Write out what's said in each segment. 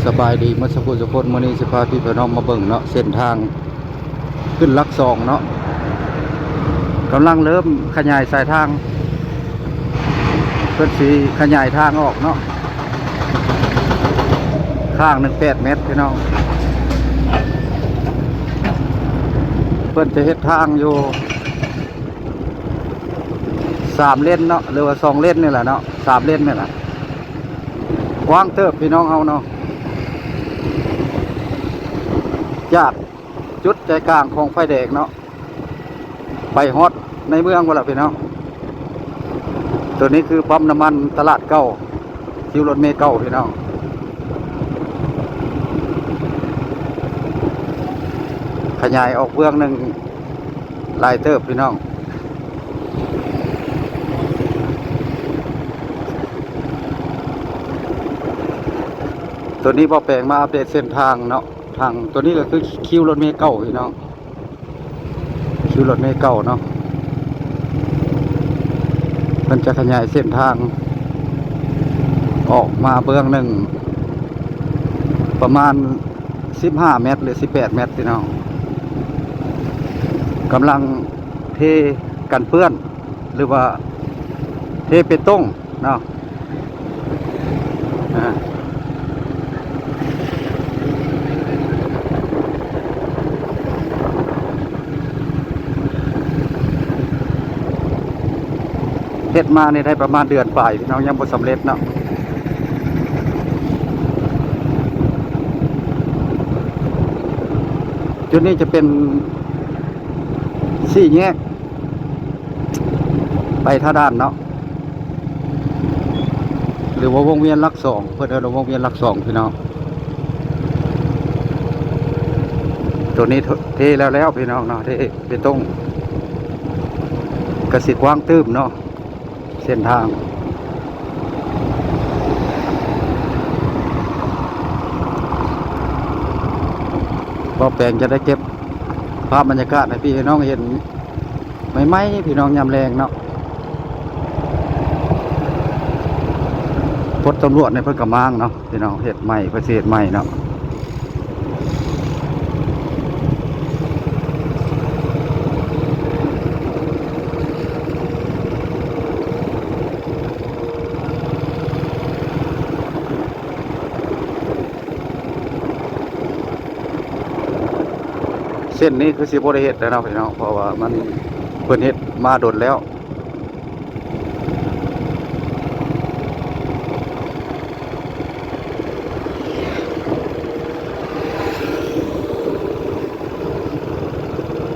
ສະບາຍດີໝົດສູ່ຜູ້ສູ່ຄົນ, ມື້ນີ້ຊິພາພີ່ພານ້ອງມາເບິ່ງເນາະ ເສັ້ນທາງຂຶ້ນຫຼັກສອງເນາະ, ກຳລັງເລີ່ມຂະຫຍາຍສາຍທາງ, ເພິ່ນຊິຂະຫຍາຍທາງອອກເນາະ ຂ້າງໜຶ່ງແປດແມັດພີ່ນ້ອງ. ເພິ່ນຈະເຮັດທາງຢູ່ ສາມເລນເນາະ ຫຼືວ່າສອງເລນນີ້ແຫຼະເນາະ, ສາມເລນນີ້ແຫຼະ, ກວ້າງເຕີບພີ່ນ້ອງເຮົາເນາະ. ຈາກຈຸດໃຈກາງຂອງໄຟແດງເນາະ ໄປຮອດໃນເມືອງພຸ້ນລະພີ່ນ້ອງ. ໂຕນີ້ຄືປ້ຳນ້ຳມັນຕະຫຼາດເກົ່າ ຄິວລົດເມເກົ່າພີ່ນ້ອງ, ຂະຫຍາຍອອກເບື້ອງໜຶ່ງ ຫຼາຍເຕີບພີ່ນ້ອງ. ໂຕນີ້ບ່າວແປງມາອັບເດດເສັ້ນທາງເນາະ, ທາງໂຕນີ້ກໍຄືຄິວລົດເມເກົ່າພີ່ນ້ອງ, ຄິວລົດເມເກົ່າເນາະ. ເພິ່ນຈະຂະຫຍາຍເສັ້ນທາງອອກມາເບື້ອງໜຶ່ງ ປະມານສິບຫ້າແມັດ ຫຼື ສິບແປດແມັດພີ່ນ້ອງ, ກຳລັງເທກັນເປື້ອນ ຫຼືວ່າເທເປຕົງເນາະ. ອ່າ ເຮັດມານີ້ໄດ້ປະມານເດືອນປາຍພີ່ນ້ອງ, ຍັງບໍ່ສຳເລັດເນາະ. ຈຸດນີ້ຈະເປັນສີ່ແຍກ ໄປທ່າດ່ານເນາະ ຫຼືວ່າວົງວຽນຫຼັກສອງ, ເພິ່ນເອີ້ນວ່າວົງວຽນຫຼັກສອງພີ່ນ້ອງ. ໂຕນີ້ເທແລ້ວໆ ພີ່ນ້ອງເນາະ, ເທເປຕົງ ກະຊິກວ້າງຕື່ມເນາະ ເສັ້ນທາງ. ບ່າວແປງຈະໄດ້ເກັບພາບບັນຍາກາດໃຫ້ພີ່ໃຫ້ນ້ອງເຫັນ ໃໝ່ໆ ພີ່ນ້ອງ, ຍາມແລງເນາະ. ພົດຕຳຫຼວດນີ້ເພິ່ນກະມ້າງເນາະ ພີ່ນ້ອງ, ເຮັດໃໝ່, ເພິ່ນຊິເຮັດໃໝ່ເນາະ. ເສັ້ນນີ້ຄືຊິບໍ່ໄດ້ເຮັດແລ້ວເນາະພີ່ນ້ອງ, ເພາະວ່າມັນ ເພິ່ນເຮັດມາດົນແລ້ວ.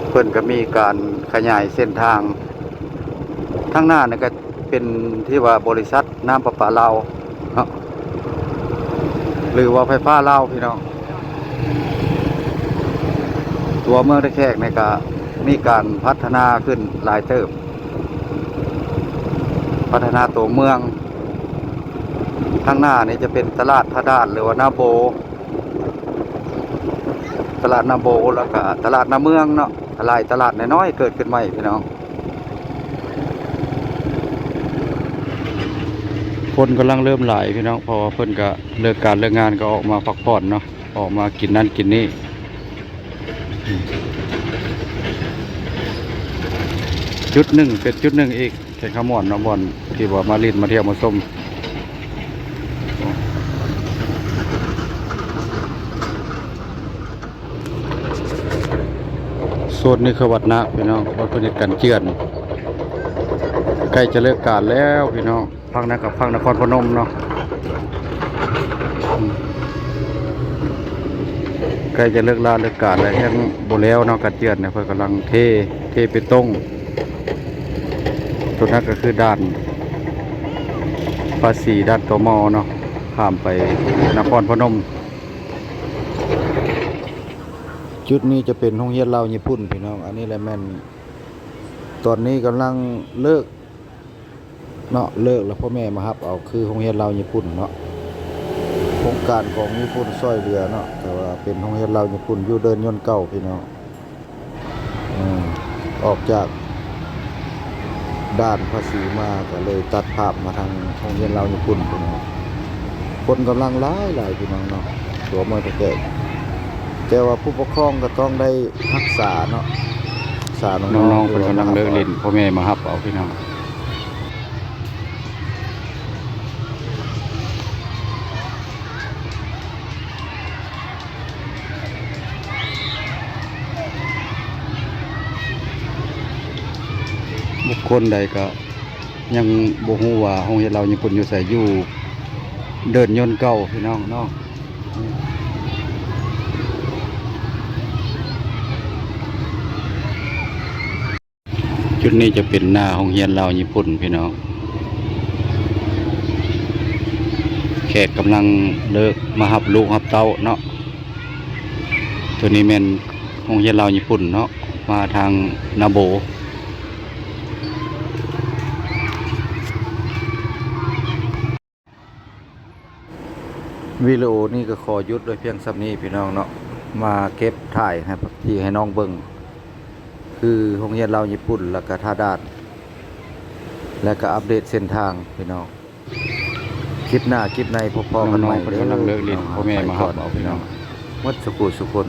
ເພິ່ນກໍມີການຂະຫຍາຍເສັ້ນທາງ, ທາງໜ້ານີ້ກໍເປັນທີ່ວ່າບໍລິສັດນ້ຳປະປາລາວເນາະ ຫຼືວ່າໄຟຟ້າລາວພີ່ນ້ອງ. ຕົວເມືອງທ່າແຂກນີ້ກະມີການພັດທະນາຂຶ້ນຫຼາຍເຕີບ, ພັດທະນາຕົວເມືອງ. ທາງໜ້ານີ້ຈະເປັນຕະຫຼາດທ່າດ່ານ ຫຼືວ່ານາໂບ, ຕະຫຼາດນາໂບ ແລ້ວກະຕະຫຼາດນາເມືອງເນາະ, ຫຼາຍຕະຫຼາດນ້ອຍໆເກີດຂຶ້ນໃໝ່ພີ່ນ້ອງ. ຄົນກຳລັງເລີ່ມຫຼາຍພີ່ນ້ອງ, ເພາະວ່າເພິ່ນກະເລີກການເລີກງານກໍອອກມາພັກຜ່ອນເນາະ, ອອກມາກິນນັ້ນກິນນີ້. ຈຸດໜຶ່ງ ເປັນຈຸດໜຶ່ງອີກ ແຂວງຄຳມ່ວນເນາະ, ບ່ອນທີ່ວ່າມາຫຼິ້ນມາທ່ຽວມາຊົມ. ໂຊນນີ້ຄືວັດນາກພີ່ນ້ອງ, ວັດເພິ່ນເຮັດກັນເຈື່ອນ, ໃກ້ຈະເລີກການແລ້ວພີ່ນ້ອງ. ພັກນະ ກັບພັກນະຄອນພະນົມເນາະ, ໃກ້ຈະເລີກລາເລີກການແລ້ວ, ຍັງບໍ່ແລ້ວເນາະ ກັນເຈື່ອນເນຍ. ເພິ່ນກຳລັງເທ ເທເປຕົງ, ໂຕນັ້ນກໍຄືດ່ານພາສີ ດ່ານ ຕມ ເນາະ, ຂ້າມໄປນະຄອນພະນົມ. ຈຸດນີ້ຈະເປັນໂຮງຮຽນລາວຍີ່ປຸ່ນພີ່ນ້ອງ, ອັນນີ້ແຫຼະແມ່ນ ຕອນນີ້ກຳລັງເລີກເນາະ, ເລີກແລ້ວພໍ່ແມ່ມາຮັບເອົາ, ຄືໂຮງຮຽນລາວຍີ່ປຸ່ນເນາະ, ໂຄງການຂອງຍີ່ປຸ່ນຊ່ອຍເຫຼືອເນາະ, ແຕ່ວ່າເປັນໂຮງຮຽນລາວຍີ່ປຸ່ນ ຢູ່ເດີ່ນຍົນເກົ່າພີ່ນ້ອງ. ອືມ ອອກຈາກດ່ານພາສີມາ ກໍເລີຍຕັດພາບມາທາງໂຮງຮຽນລາວຍີ່ປຸ່ນພີ່ນ້ອງ. ຄົນກຳລັງຫຼາຍໆ ພີ່ນ້ອງເນາະ. ຕົວເມືອງທ່າແຂກ ແຕ່ວ່າຜູ້ປົກຄອງກໍຕ້ອງໄດ້ຮັກສາເນາະ ຮັກສານ້ອງໆ ນ້ອງໆ ເພິ່ນກຳລັງເລີກຫຼິ້ນ ພໍ່ແມ່ມາຮັບເອົາພີ່ນ້ອງ. ບຸກຄົນໃດກໍຍັງບໍ່ຮູ້ວ່າໂຮງຮຽນລາວຍີ່ປຸ່ນຢູ່ໃສ ຢູ່ເດີ່ນຍົນເກົ່າພີ່ນ້ອງເນາະ. ຈຸດນີ້ຈະເປັນໜ້າໂຮງຮຽນລາວຍີ່ປຸ່ນພີ່ນ້ອງ. ແຂກກຳລັງເລີກມາຮັບລູກຮັບເຕົ້າເນາະ. ໂຕນີ້ແມ່ນໂຮງຮຽນລາວຍີ່ປຸ່ນເນາະ ມາທາງນາໂບ. ວິດີໂອນີ້ກໍຂໍຢຸດໄວ້ພຽງສ່ຳນີ້ພີ່ນ້ອງເນາະ. ມາເກັບຖ່າຍໃຫ້ ທີ່ໃຫ້ນ້ອງເບິ່ງ ຄືໂຮງຮຽນລາວຍີ່ປຸ່ນ ແລ້ວກະທ່າດ່ານ ແລ້ວກະອັບເດດເສັ້ນທາງພີ່ນ້ອງ. ຄລິບໜ້າຄລິບໃນພົບພໍ້ກັນໃໝ່ເດີ. ນ້ອງໆ ເພິ່ນກຳລັງເລີກຫຼິ້ນ ພໍ່ແມ່ມາຮັບເອົາພີ່ນ້ອງ ໝົດສູ່ຜູ້ສູ່ຄົນ.